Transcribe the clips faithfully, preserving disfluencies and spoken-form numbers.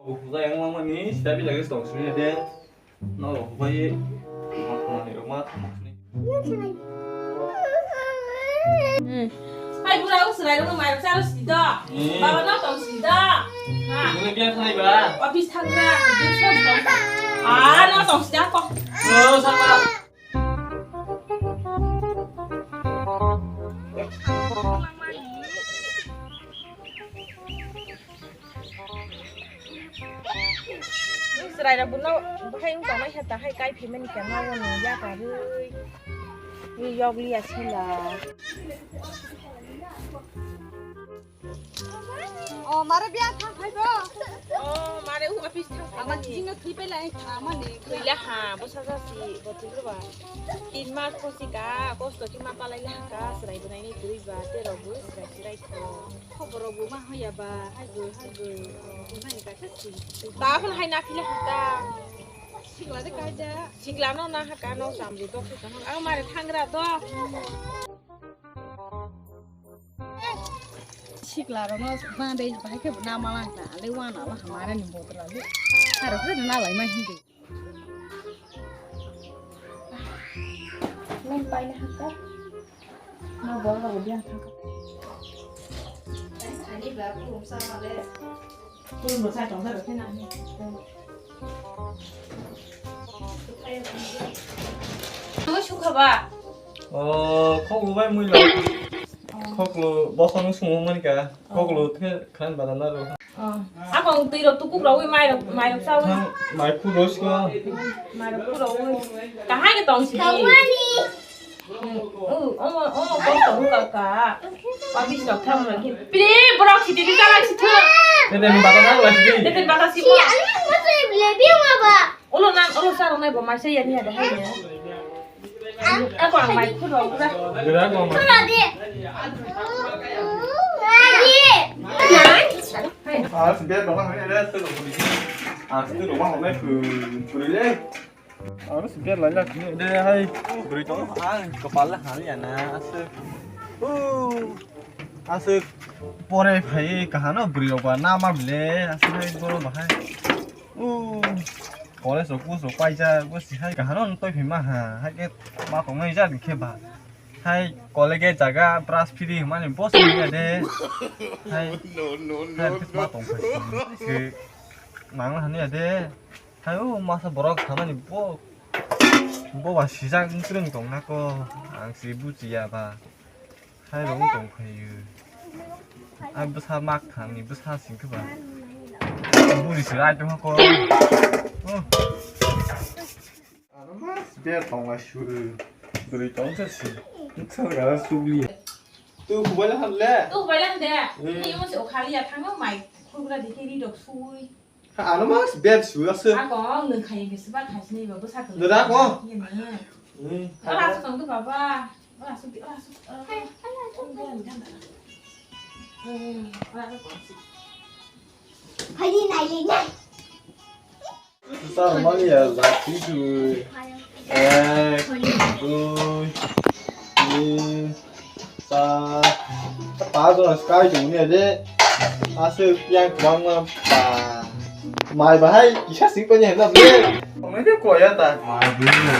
Hukjak yang mangmani sida bijak tong sini de. No, bai. Mangmani rok ma tong sini. Hai bura, o chwrai rok mai rok charo sida. Hmm. Baba no tong sida. Ha. Nini biya thai ba? Office thangra. Ah, no tong sida ko. Oh, sama. Chwrai rok bono bahai wng tongmani khe tahai kai phimani khe nogo no yakarwi. Wi yokliya sila. O mare biya thang phai bo. O mare u office thang phai. Ama kijing no thwi pai lai ama ni. Thwi la ha bo sa sa si bo thwi ba. Tin mas ko si ka kosto ki ma palai la ka chwrai bo nai ni thwi ba te rok bo chwrai chwrai ko. Khobor rok bo ma hoya ba hai bo hai bo. Nai ka sa si. Ba phun hai na phila ha ta. Sikla de ka ja. Sikla no na ha ka no sam de dok si ka. Ang mare thangra do. Sikla rokno bang dei bahai khe na malang na le wana la hamara ni botra le. Aro khe na lai ma hindi. Nang pai na hakka. Na bol rok biang thangka. Ani ba pulung sa ma le. Pulung bo sa tong sa rok khe na ni. Mui sukha ba? O, khoklo bai mui lo. Khoklo bosong sung mani ka. Khoklo the khan bana na ro. Ako twi rok tukuk rok wi mai rok, mai rok chawi. Mai khu ro sko. Mai rok khu rok wi. Kahai ke tong si. Tawani. Hmm, oh, oh, oh, kok tong ka ka. Pabis rok tham rok hin. Pire borok siti di kalak si thu. Tete ni bata na lasi di. Tete bata si mo. Si ani mo se lebi ma ba. Ulo nan, ulo sa rok nai bo mai se yani ada hai ya. Ako ang mai khu rok ra. Gira ko ma. Khu rok di. Di. As bet dong ha re tu. As tu dong ha nai khu khu le. Aro sibet lai lak ni de hai. Bwrwi tong ang kopal le hal ya na aswk. O aswk pore phai kahano bwrwi rok ba nama bile aswk hai boro bahai. O college rok bus rok paijak bo si hai kahano toi phai ma ha hai ke ma tong nai jak khe ba. Hai college jaga brush free mani bo si ya de. Hai. No no no. Hai ma tong phai. Mang hanya de. Hai o masa borok samani bo, bo ba sijak wng kwrwng tong nako, ang se bujiya ba. Hai rok wng tong phaio. Ai bwsa mak thani bwsa sing khe ba. Buri se rai tong ko. Oh. Ano mas ber tong la shu. Buri tong sa si. Sa ga subli. Tu kubai la ham le. Tu kubai la ham de. Hmm. Ni mo se o khali ya thang mai. Khurgra dikhe ri dok sui. Ha, ano mas bed su aswk. Ako nwng khai ke seba khai sini ba bwsa kwlwi. Nwng da ko? Ye ne. Hmm. Ora su tong tu baba. Ora su, ora su. Hai, ora su. Hai, ora su. Hai, di nai le nai. Sa mali ya la ti su. Ek, dui, tin, char, pas jona sky tong ni de. Aswk yang kwbangma ba. Mai bahai kisa sing toni hwnna be. Tongni de koya ta. Mai bini.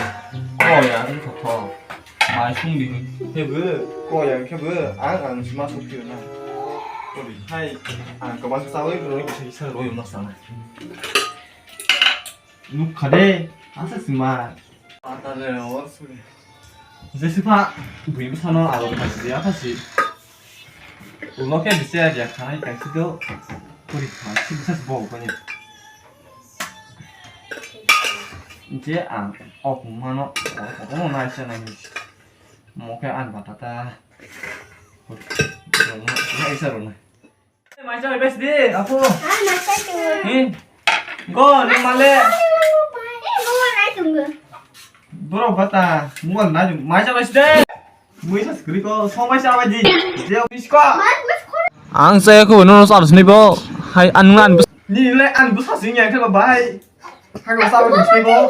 Koya ang thotho. Mai sung di. He be. Koya ang khe be. Ang ang sima suk ti na. Kori hai. Ang kwbang sa oi bro kisa kisa roi ma sa na. Nukha de, asa sima. Atale, o suri. Jesipa, bui bwsano aro bwsasi, atasi. Ulo khe bisi area khanai kaisi do. Puri kha, si bwsasi bo kani. Je ang ok mano, ok mano naisa nai. Mo khe an batata. Naisa rona. Mai chai bes di. Apo. Ah, mai chai tu. Ni. Go, ni male. Eh, mobile nai tung. Bro, bata. Mobile nai tung. Mai chai bes de. Mui sa skri ko, so mai chai di. Je, misko. Mai, misko. Ang saya ko no sa sini bo. Hai, anu an. Ni le an bu sa sini ya ke ba bai. Hai ko sa ba sini bo.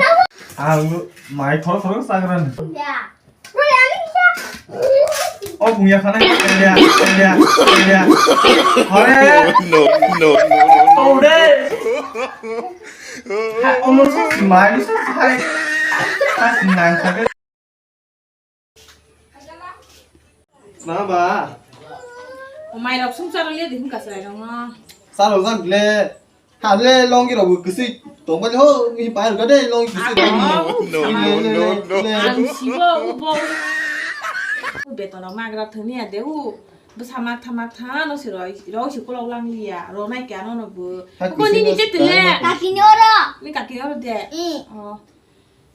Ang mai thor thor sa gran. Ya. Woi, ani sa. O bungya khana ya, ya, ya, ya. Hore. No, no, no, no, no. Ore. Ha, omo sa smile sa hai. Sa nang sa. Ma ba. O mai rok sum charo ye dihum kasrai rong no. Chalo jak le. Hale longi rok bo kwsui tongbai ho, mi pai rok de longi kwsui tong. No, no, no, no. Ang sibo ubo. U beton rok magra thani ya de u. Bwsa mak tha mak tha no se roi, roi se kolok lang liya. Ro nai kya no no bo. Ko ni ni je tile. Kaki ni oro. Ni kaki oro de. Oh.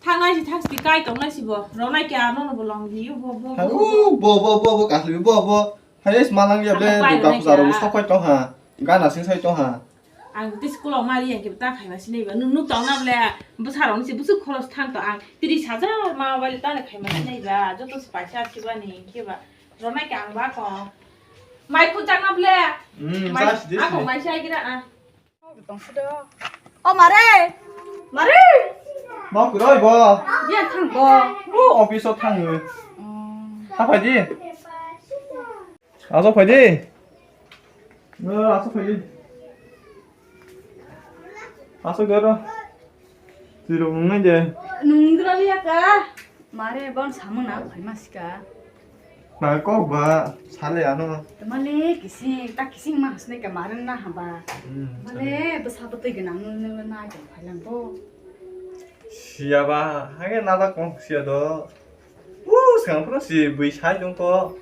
Thang nai si thang si kai tong nai si bo. Ro nai kya no no bo long liya bo bo. Bo bo bo bo kasli bo bo. Hai es malang ya ble. Ang pai duka ro nai puja ro kya. Sok pai tong ha. Gana sing sai tong ha. Ang tei school o mari yang khe ta khaima sinai ba. Nuk nuk tong na ble. Bwsa rok ni se bwswk khoros thang to ang tris hajar ma bai ta le khaima sinai ba. Joto se paisa si ba ni khe ba. Ro nai kya ang ba ko. Mai khu chang na ble. Hmm, mai sa si dis ako ni. Mai sai gira a. O mare. Mare. Nok roi bo. Biya thang bo. O office o thang. Oh. Ta phai di. Asok phai di. Asok phai di. Asok doro. Tiro ngai je. Nung dra liya ka. Mare bon samung na phai ma sika. Na kok ba sale ano. Tamale kising ta kising ma hasne ka mare na haba. Hmm, male bwsa bwtwi gwnang nung nung na jong phai lang bo. Siya ba hage na da kong siya do. U, swkang phano si bui sai tong kho.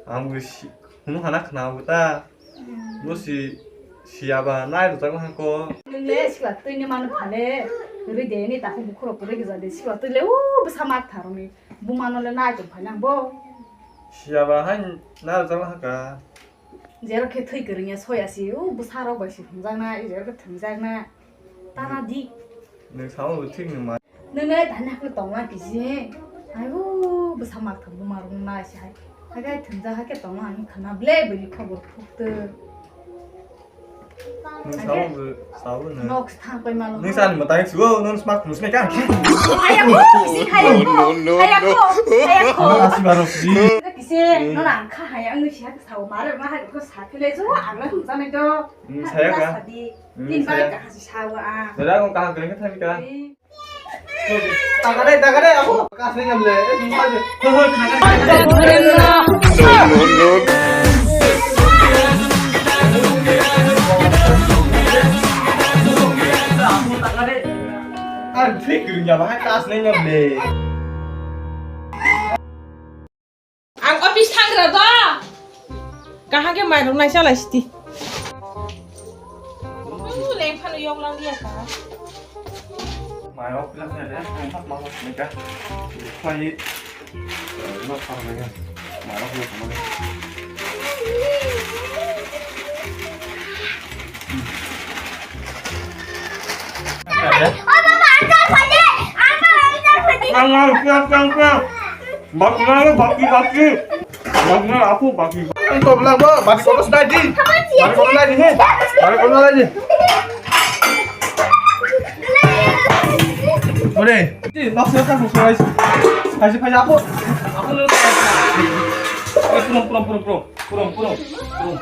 Ang bui si, hunu hana khna bo ta. Hmm. Bo si, siya ba nai rwchak ma kho. Nung le sikla twi ni mano phale. Rwi de ni ta kho bukhuro pore gija de sikla twi le u bwsa mak tharo ni. Bu mano le nai tong phai nang bo. Siya ba hai nai rwchak ma kha. Jero khe thwi kwrwngya soya si, o bwsarok bai se hwnjaknai, jero khe thwngjaknai. Tana di. Nwng samo bo thik nwng ma. Nwng le tani hakhe tongma kisi. Ai o bwsa mak thang buma rung nai se hai. Hakhe thwngjak hakhe tongma ang khana ble bini khobor phukte. Nwng samo bo sabo nwng. Nok thang pai malo. Nwng sani mwtai suo, nwng smak musme ka. Ayako, si ayako. No, no, no, no. Ayako, ayako. Asi barok si. Kise, no nang kha hai ang si. Sao mare ma hai ko sa philai jo, ang na hum janai do. Hmm, saya ka. Sadi. Hmm, tin saya. Bai ka hasi sao a. Dada ko kaham kene thami ka. Tagade, tagade, aku kasih nyamle. Eh, sumpah je. No, no, no. Aku tagade. Ang thik gurung ya, bahai kasih nyamle. Ang office thangra do. Kaham khe mairok nai chalai sidi. Leng phano yong lang ya ka. Mairok lang ya de, ang thak ma ni ka. Phai. Lo thar le. Mairok lo thar le. Ang, ang, ang, ang, ang. Bak na, bak, bak. Bak na, aku bak. Ang to lang ba, bak ko na di. Bak ko na di he. Bak ko na di. Ore, ti nok se ka ko sai. Sai sai aku. Aku lo. Purung, purung, purung, purung. Purung, purung. Purung.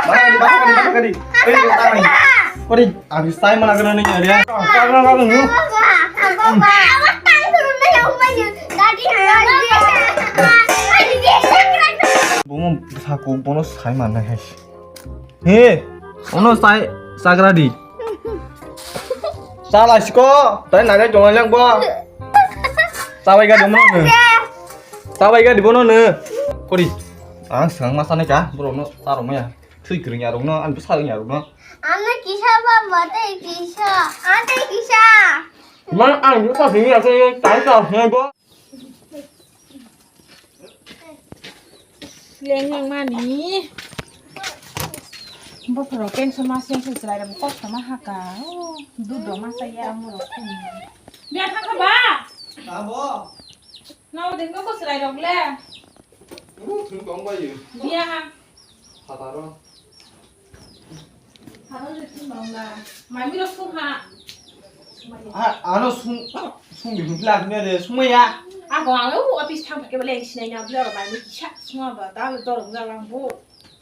Bakadi, bakadi, bakadi. Kori, kori. Kori, abis time mana kena nih dia. Kagak, kagak, nih. Bomo sako bono sai mana hai. He, ono sai sagra di. Salah siko, tadi nanya jangan yang bo. Sabai ka demo ne. Sabai ka demo ne. Kori. Ang sang masa ne ka, bro no, taro maya. Thui kring ya rong no, ang bwsa rong ya rong no. Ano kisa baba tei kisa, ante kisa. Ma ang bwsa sing ya, tai ta ne bo. Leng yang mani. Bo phoro pension ma sing sing chwrai rok kosto ma haka. Oh, dudh rok ma chaya mo rok. Bia thang kha ba? Abo. Nao ding ko chwrai rok le. Ru thum tong ba yu. Bia ha. Hataro. Hataro le thum bang la. Mai mi rok thum ha. Ha, ano sum. Sungdi hwnkhla hwnya de sumaya. Ako ang o office thang phai khe bole sinai na bwle oro bai kisa suma ba da le dorong ga lang bo.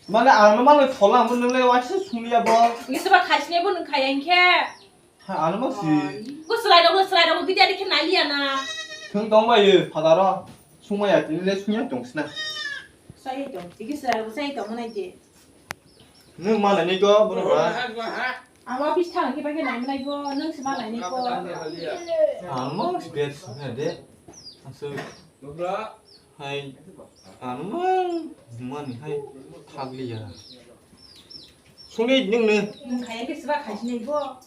Mane ang no mane thola ang bo nang le waisa sumaya bo. Ngi seba khai sinai bo nang khai ang khe. Ha ano ma si. Bo slai rok slai rok video dikhe nai liya na. Thung tong bai ye phadaro sumaya tini le sumaya tong sina. Sai tong tiki slai rok sai tong nai de. Nung ma nai ni ko bo ba. Ang office thang khe ba khe nai manai bo, nung se ma nai ni ko. Ang ma si ber si na de. Asu. Hai, ang ma mani hai thak li ya. Sungni nung ne. Nung khai khe se ba khai si nai bo.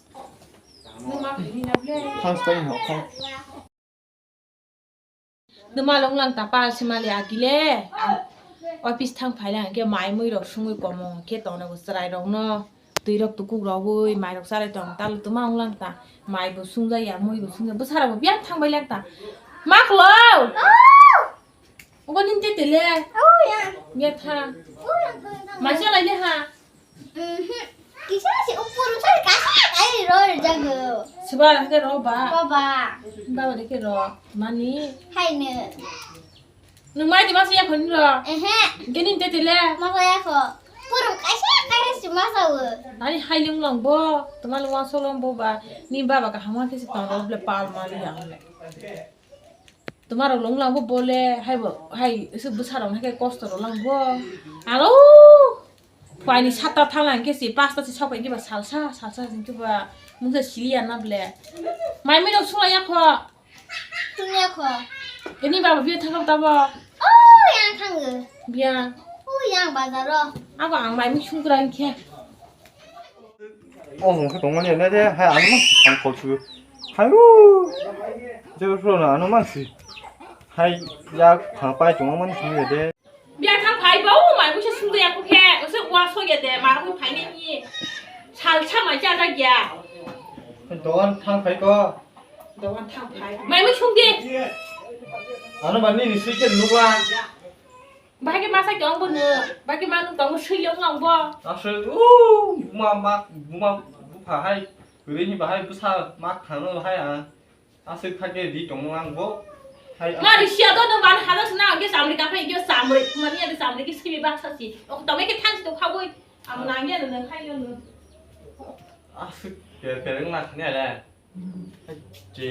Nung ma khai ni na ble. Thang spai no thang. Numa lung lang ta pal simali agile. Office thang phai lang ke mai mui rok sungui komo ke tong rok chwrai rok no twi rok tukuk rogui mai rok chalai tong tal tuma ung lang ta mai bo sung ja ya mui bo sung ja bwsa rok bo biya thang bai lang ta ma klo. Obo nin te tele. Biya tha. Ma chalai le ha. Mhm. Kisa si upur sa kasa kai ro jago. Siba ke ro ba. Baba. Baba de ke ro. Mani. Hai ne. Nung mai di masa ya khon ro. Ehe. Gini te tele. Masa ya kho. Pur kaisa kaisa si masa wo. Nani hai lung long bo. Tuma lung so long bo ba. Ni baba ka hama ke si tang ro ble pal mali ya le. Tuma rok lung lang bo bole hai bo hai se bwsa rok hai ke kosto rok lang bo. Aro. Paini satta thang lang ke si pasta si sok ke ba salsa salsa jing ke ba mungsa sili ya na ble. Mai mi rok sula ya kho. Sula ya kho. Ini baba biya thang ta bo. Oh yang thang ge. Biya. Oh yang bazar ro. Abo ang mai mi sung krang khe. Ong khe tongmani ne de hai ang ma ang kol su. Hai u. Je ro na ano ma si. Hai ya khang pai tongmani su de. Biya thang phai ba, o mai busa sungde ya khe, o se wa so ya de, ma ko phai ni ni. Sal sa mai cha da ya. Dogan thang phai ko. Dogan thang phai. Mai mu sungde. Ano ba ni ni sui ke nukla. Ba ke masa ke ong bo ne, ba ke manu tong sui le ong bo. Aswk, u, buma ma, buma bupha hai, rini bahai bwsa ma khano hai a. Aswk kha khe ri tongmani ang bo. Hai, ma ri sia do no ban hada sna ang khe samri ka phai khe samri. Mani ya samri khe simi baksa si. Ok tome khe thang si to kha boi. Ang nang ya no khai yo no. Aswk khe khe reng na khani ale. Hai je.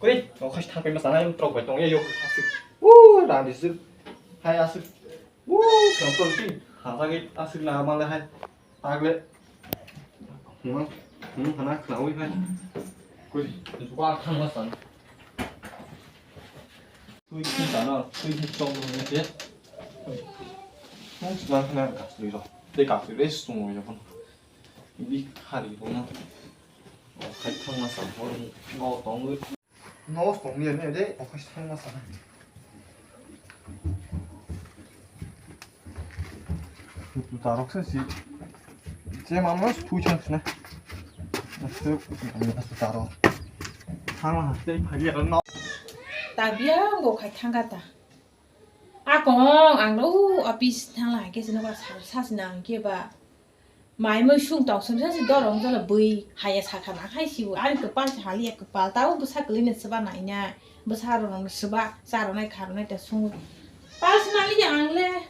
Koi, o khai thang pe ma sana yung trok bai tong ya yo aswk. U, ra di sik. Hai aswk. Woo, kampol ti, hasa ke asik na male hai. Tagle. Hmm, hmm, hana khnawi hai. Koi, juka khang ma san. Tui ti sana, tui ti chong ne je. Hmm, juka khana kasli ro. Te kasli res tung ya pun. Bi khari ro na. O khai thang ma san, hor ngo tong. Nos tong liya ne de, okai thang ma sana. Tu tarok se si. Je mama tu chang sna. Asu, asu tarok. Thang ma te phagi aro no. Ta biya go khai thang ka ta. Akong ang lo office thang la ke sino ba sa sa sina ang ke ba. Mai mui sung tong sung sa si dorong jala bui haya sakha na khai sibu ani kwpal se haliya kwpal tao bwsa kwlwino swba naina bwsa rok no swba cha rwnai kha rwnai ta sung. Personally ang le